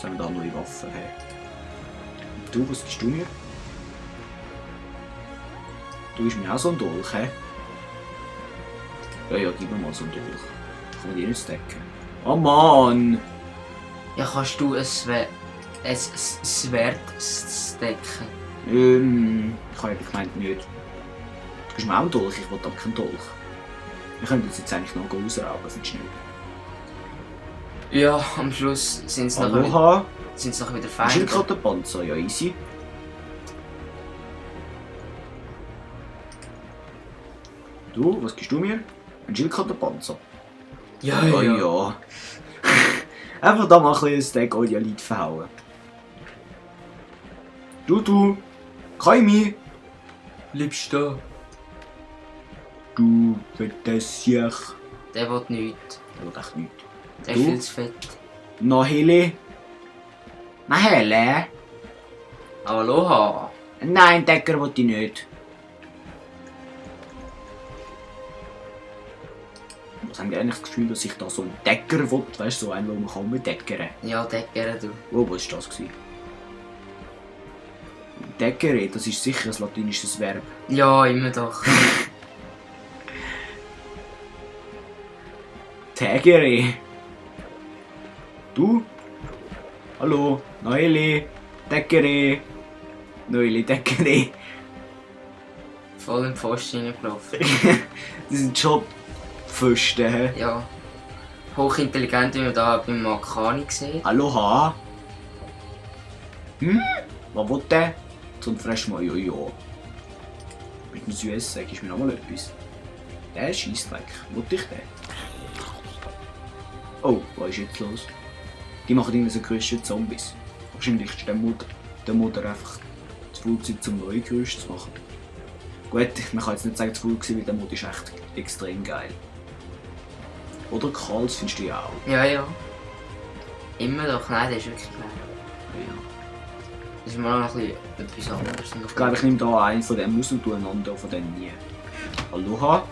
Jetzt haben wir da neue Waffen. Hey. Und du, was bist du mir? Du bist mir auch so ein Dolch, hä? Ja, gib mir mal so einen Dolch. Kann man die nicht stacken? Oh Mann! Ja, kannst du ein Schwert stacken? Ich habe gemeint nicht. Du bist mir auch ein Dolch, ich will aber keinen Dolch. Wir können jetzt eigentlich noch rausrauben, findest du nicht? Ja, am Schluss sind es nachher Aloha! wieder Feinde. Schildkrötenpanzer, ja easy. Du, was gibst du mir? Ein Schildkrötenpanzer? Ja, oh, ja. Einfach da mal ein bisschen Stack Olealit verhauen. Du, Kaimi! Bleibst du? Du, das sich. Der will nichts. Der will echt nichts. Der ist viel zu fett. Nahele? Nahele? Aloha! Nein, Decker will ich nicht. Was haben die eigentlich das Gefühl, dass ich da so einen Decker will? Weißt du, so einen, wo man kann mit Deckern? Ja, Decker, du. Oh, was war das? Deckere, das ist sicher ein latinisches Verb. Ja, immer doch. Tägere. Du? Hallo? Noeli? Deckere? Noeli, Deckere. Voll im Pfosten reingelaufen. Die sind schon Pfosten, hä? Ja. Hochintelligent, wie man da beim Makani sieht. Aloha? Was will der? Zum Fresh mal, ja. Mit dem süßen Sack ist mir noch mal etwas. Der ist Scheissdreck. Wollte ich den? Oh, was ist jetzt los? Die machen irgendwie so größere Zombies. Wahrscheinlich ist der Mutter einfach zu faul gewesen, um neue Gerüste zu machen. Gut, man kann jetzt nicht sagen, zu faul gewesen, weil der Mod ist echt extrem geil. Oder Karls findest du ja auch. Ja. Immer doch, nein, der ist wirklich geil. Ja. Das ist mal noch ein bisschen etwas anderes. Ich glaube, ich nehme da einen von dem raus und tue einen anderen von denen nie. Aloha?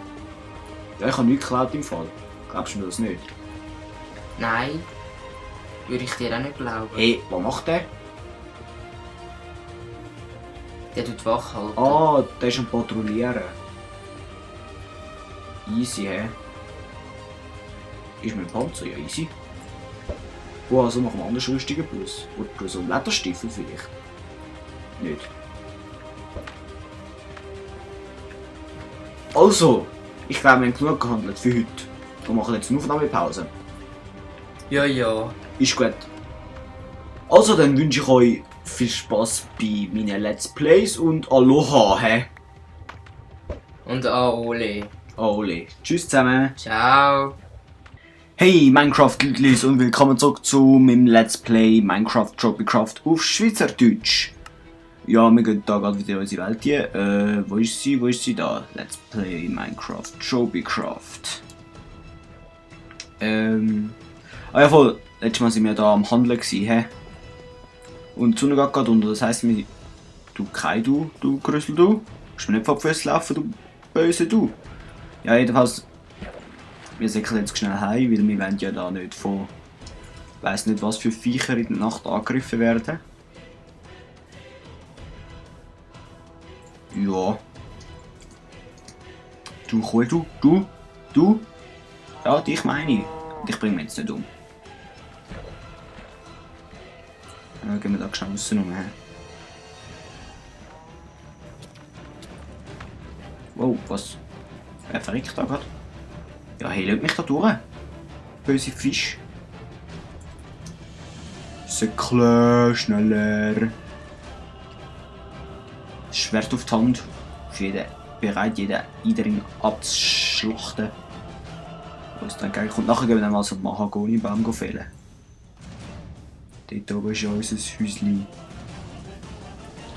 Ja, ich habe nichts geklaut im Fall. Glaubst du mir das nicht? Nein. Würde ich dir auch nicht glauben. Hey, was macht der? Der tut wach halten. Ah, der ist am Patrouillieren. Easy, hä? Ist mein Panzer? Ja, easy. Oh, also machen wir anders Rüstungen plus. Oder so einen Lederstiefel vielleicht. Nicht. Also, ich glaube, wir haben genug gehandelt für heute. Wir machen jetzt eine Aufnahmepause. Ja. Ist gut. Also, dann wünsche ich euch viel Spaß bei meinen Let's Plays und Aloha, hä? Und Aole. Ole. Tschüss zusammen. Ciao. Hey Minecraft-Leute und willkommen zurück zu meinem Let's Play Minecraft Tropicraft auf Schweizerdeutsch. Ja, wir gehen da gerade wieder in unsere Welt hier. Wo ist sie? Da. Let's Play Minecraft Tropicraft. Ja voll, letztes Mal sind wir da am Handeln gewesen, hä? Und die Sonne geht gerade unter, das heisst, du Grüssel, du. Kannst mir nicht vor die Füße laufen, du böse du. Ja, jedenfalls, wir säckeln jetzt schnell heim, weil wir wollen ja da nicht von, weiss nicht was für Viecher in der Nacht angegriffen werden. Ja. Du, cool, du. Ja, dich meine ich. Ich bringe mich jetzt nicht um. Ja, gehen wir da schnell raus rum. Wow, was? Wer verreckt da gerade? Ja, hey, lass mich da durch. Böse Fisch. Säckle, schneller. Schwert auf die Hand. Für jeden bereit, jeden abzuschlachten. Wo ist dann geil? Und nachher gehen wir dann mal so einen Mahagoni-Baum fällen. Dort oben ist ja unser Häuschen.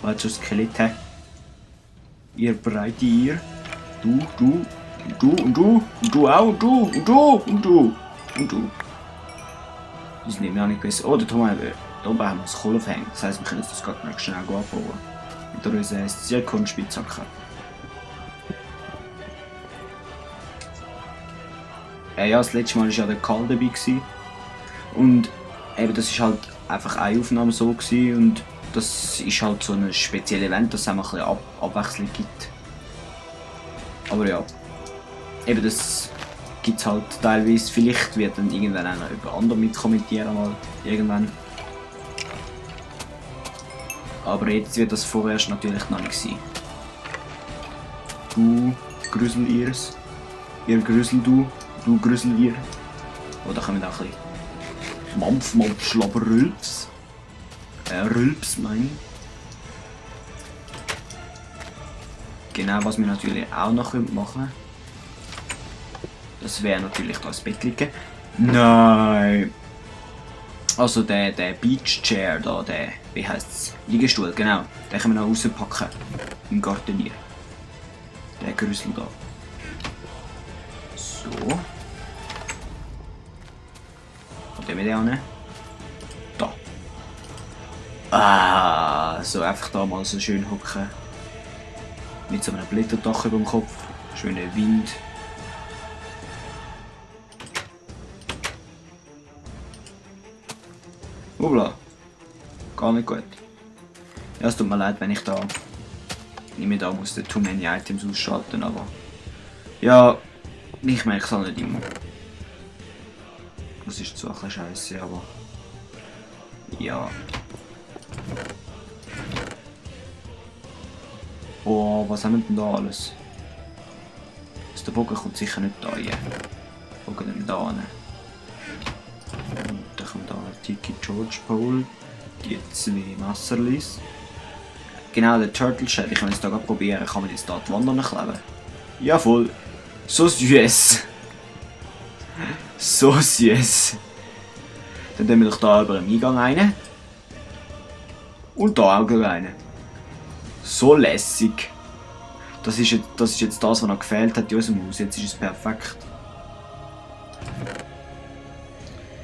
Da hat schon Skelette. Ihr Breite, ihr. Du auch, du. Das nimmt mir auch nicht besser. Oh, da oben haben wir das Kohle verhängt. Das heisst, wir können das gerade noch schnell abbauen. Mit unserer Zirkonspitzhacke. Ja, das letzte Mal war ja der Karl dabei. Und eben, das ist halt einfach eine Aufnahme so gewesen und das ist halt so ein spezielles Event, dass es auch ein bisschen Abwechslung gibt. Aber ja, eben das gibt es halt teilweise. Vielleicht wird dann irgendwann auch noch über andere mitkommentieren mal irgendwann. Aber jetzt wird das vorerst natürlich noch nicht sein. Du Grüsel-Irs, ihr Grüsel du Grüsel-Ir. Oder kommen auch ein bisschen Mampf, Schlabber, Rülps. Rülps meine ich. Genau, was wir natürlich auch noch machen können. Das wäre natürlich das Bett liegen. Nein! Also der Beach Chair da, der, wie heisst's? Liegestuhl, genau. Den können wir noch rauspacken. Im Gartenier. Der Grüssel da. So. Und den wieder an. Da. Ah, so einfach da mal so schön hocken. Mit so einem Blätterdach über dem Kopf. Schöner Wind. Hoppla. Gar nicht gut. Ja, es tut mir leid, wenn ich da nicht mehr da musste Too Many Items ausschalten, aber ja, ich merke es halt nicht immer. Das ist zwar ein bisschen scheiße, aber ja. Oh, was haben wir denn da alles? Also der Bogen kommt sicher nicht da rein. Bogen nehmen wir da hin. Und dann kommt da Tiki George Pole, die zwei Messerlis. Genau, der Turtle Shell, ich kann es da gerade probieren, kann man jetzt da die Wand kleben? Ja voll. So süß. So süß. Dann tun wir doch da über den Eingang rein. Und da auch rein. So lässig. Das ist jetzt das, was noch gefehlt hat in unserem Haus. Jetzt ist es perfekt.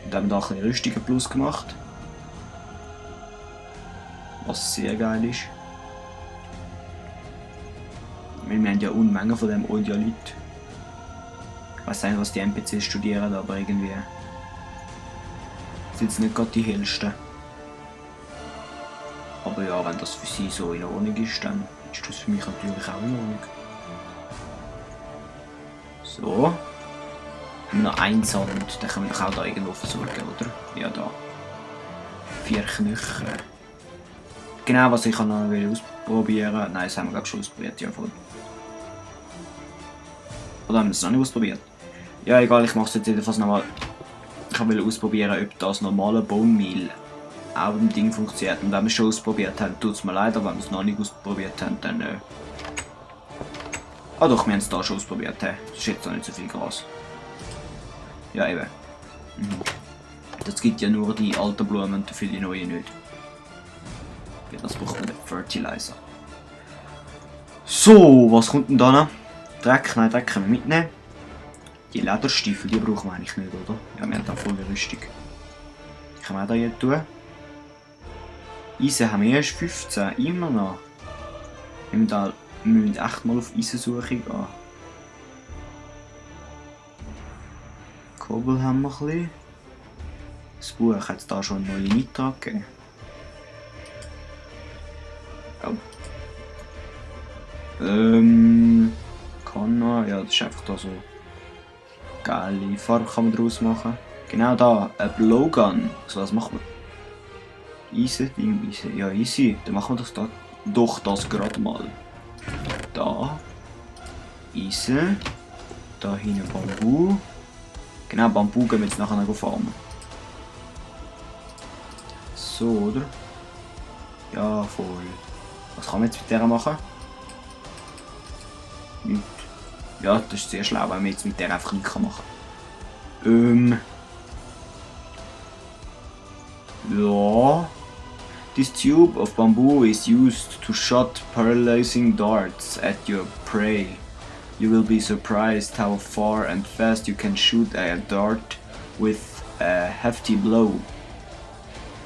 Und haben wir da ein bisschen Rüstungen plus gemacht. Was sehr geil ist. Wir haben ja Unmengen von dem Audialit. Ich weiß nicht, was die NPCs studieren, aber irgendwie sind es nicht gerade die hellsten. Aber ja, wenn das für sie so in Ordnung ist, dann ist das für mich natürlich auch in Ordnung. So. Haben wir noch einen Sand, den können wir doch auch da irgendwo versorgen, oder? Ja, da. 4 Knöchel. Genau, was ich noch ausprobieren. Nein, das haben wir glaube schon ausprobiert, ja voll. Oder haben wir es noch nicht ausprobiert? Ja, egal, ich mache es jetzt jedenfalls nochmal. Ich wollte ausprobieren, ob das normale Bone Meal auch im Ding funktioniert. Und wenn wir es schon ausprobiert haben, tut es mir leid, aber wenn wir es noch nicht ausprobiert haben, dann ah doch, wir haben es da schon ausprobiert, das ist jetzt noch nicht so viel Gras. Ja, eben. Das gibt ja nur die alten Blumen und für die neuen nicht. Ja, das braucht man den Fertilizer. So, was kommt denn da noch? Dreck, nein, Dreck können wir mitnehmen. Die Lederstiefel, die brauchen wir eigentlich nicht, oder? Ja, wir haben da volle Rüstung. Die können wir auch da hier tun. Eisen haben wir erst 15, immer noch. Wir müssen echt mal auf Eisensuche gehen. Kobbel haben wir ein bisschen. Das Buch hat es da schon eine neue Nitra gegeben. Kanna, ja, das ist einfach da so. Geile Farbe kann man daraus machen. Genau da, ein Blowgun. So, was machen wir? Easy, easy. Ja, easy. Dann machen wir doch das gerade mal. Da. Easy. Da hinten Bambu. Genau, Bambu gehen wir jetzt nachher noch farmen. So, oder? Ja, voll. Was kann man jetzt mit der machen? Nicht. Ja, das ist sehr schlau, wenn man jetzt mit der einfach nichts machen kann. Ja. This tube of bamboo is used to shot paralyzing darts at your prey. You will be surprised how far and fast you can shoot a dart with a hefty blow.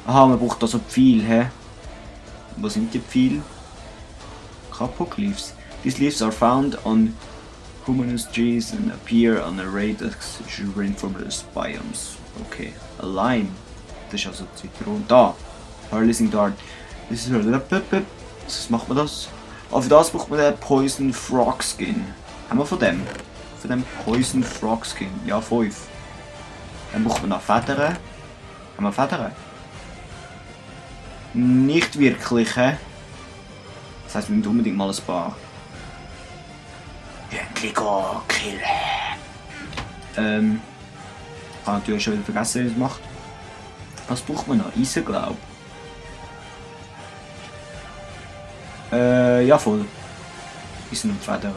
Aha, man braucht also Pfeil, hä? Wo sind die Pfeile? Kapok leaves. These leaves are found on humanous trees and appear on a radix rainforest biomes. Okay. A lime. Das ist also Zitron. Da! Paralyzing Dart. Das ist. Was macht man das? Aber für das braucht man den Poison Frog Skin. Haben wir von dem? Von dem Poison Frog Skin? Ja, 5. Dann braucht man noch Federn. Haben wir Federn? Nicht wirklich, hä? Das heisst, wir müssen unbedingt mal ein paar. Jentligo killen. Ich habe natürlich schon wieder vergessen, wie es macht. Was braucht man noch? Eisen, glaube ich. Ja voll. Eisen und Federn.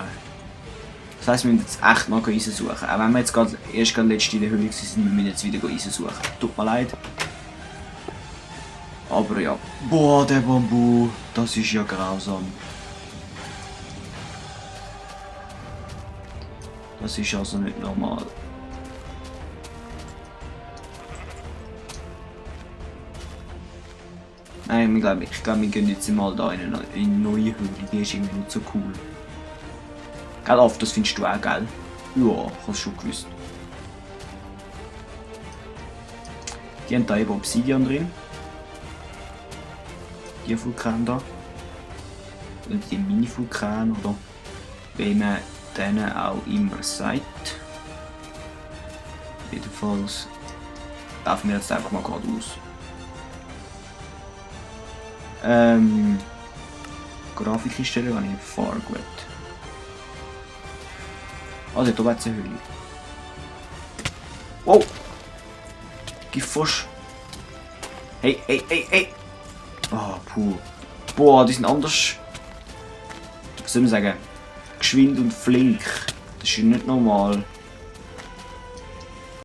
Das heisst, wir müssen jetzt echt mal Eisen suchen. Auch wenn wir jetzt erst letzte in der Höhle sind, müssen wir jetzt wieder Eisen suchen. Tut mir leid. Aber ja. Boah, der Bambu. Das ist ja grausam. Das ist also nicht normal. Nein, ich glaube, wir gehen jetzt mal da in eine neue Höhle. Die ist irgendwie nicht so cool. Gell, Alf, das findest du auch geil? Ja, ich hab's schon gewusst. Die haben da eben Obsidian drin. Die Vulkan da. Oder die Mini-Vulkan, oder wie man denen auch immer sagt. Jedenfalls laufen wir jetzt einfach mal geradeaus. Grafik einstellen, wenn ich fahre, gut. Also, da wird es eine Höhle. Wow! Giftfrosch! Hey, hey, hey, hey! Ah, puh. Boah, die sind anders. Was soll man sagen? Geschwind und flink. Das ist nicht normal.